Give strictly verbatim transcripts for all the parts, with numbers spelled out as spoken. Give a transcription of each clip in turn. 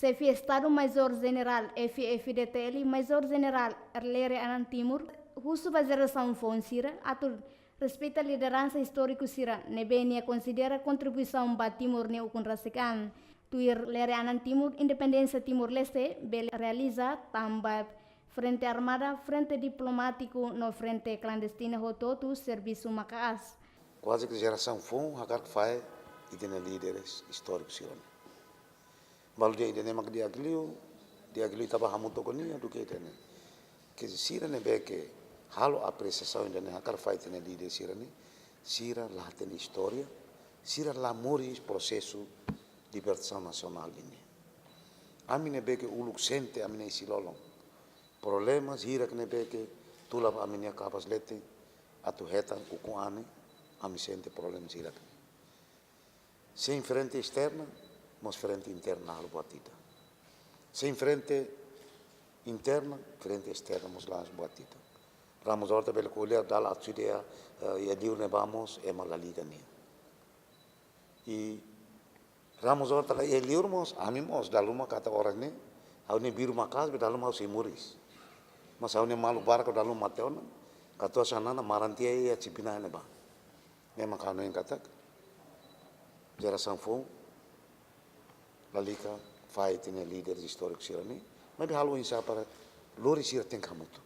Xefe Estadu Majór Jenerál F-FDTL, Majór Jenerál Lere Anan Timur, husu ba jerasaun foun sira atu respeita lideransa istóriku sira ne'ebé nia konsidera kontribuisaun ba Timor nia ukun rasik an. Tuir Lere Anan Timur, independénsia Timor-Leste bele realiza tanba frente armada, frente diplomátiku no frente klandestina hotu-hotu servisu maka'as. Kuaze ke jerasaun foun hakarak fahe ita-nia líderes istóriku sira-ne'e. Balu dehan ida-ne'e mak di'ak liu, di'ak liu ita bá hamutuk ho nia duké ida-ne'e. Ke sira ne'ebé ke halo apresiasaun ida-ne'e hakarak fahe ita-nia líder sira-ne'e, sira la hatene istória, sira la moris prosesu libertasaun nasionál ne'e. Ami ne'ebé ke uluk sente ami-nia isin-lolon. Problema sira ne'ebé ke tula ba ami-nia kapas leten atu hetan ukun an ne'e, ami sente problema sira. Sein frente esterna, mós frente interna halo buat ida. Sein frente interna, frente esterna mós la'ós buat ida. Ramos Horta bele ko'alia dala atu ida, eh, iha liur ne'ebá mós ema la liga nia. I Ramos Horta la iha liur mós, ami mós dala ruma katak oras ne'e, ha'u-nia biru maka'as be dala ruma ha'u sei moris. Mas ha'u-nia maluk barak dala ruma matenek ona, katuas Xanana, Maranti iha Sipinah ne'ebá. Ne'e mak ha'u hanoin katak jerasaun foun lalika fahe ita-nia líder istóriku sira-ne'e, maibé halo oinsá para lori sira tenke hamutuk.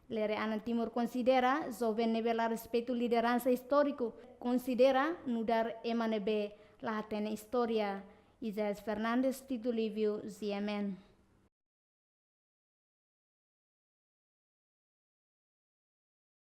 Lere Anan Timur konsidera joven ne'ebé la respeitu lideransa istóriku, konsidera nu'udar ema ne'ebé la hatene istória. Isaias Fernandes, Tito Livio, G M N.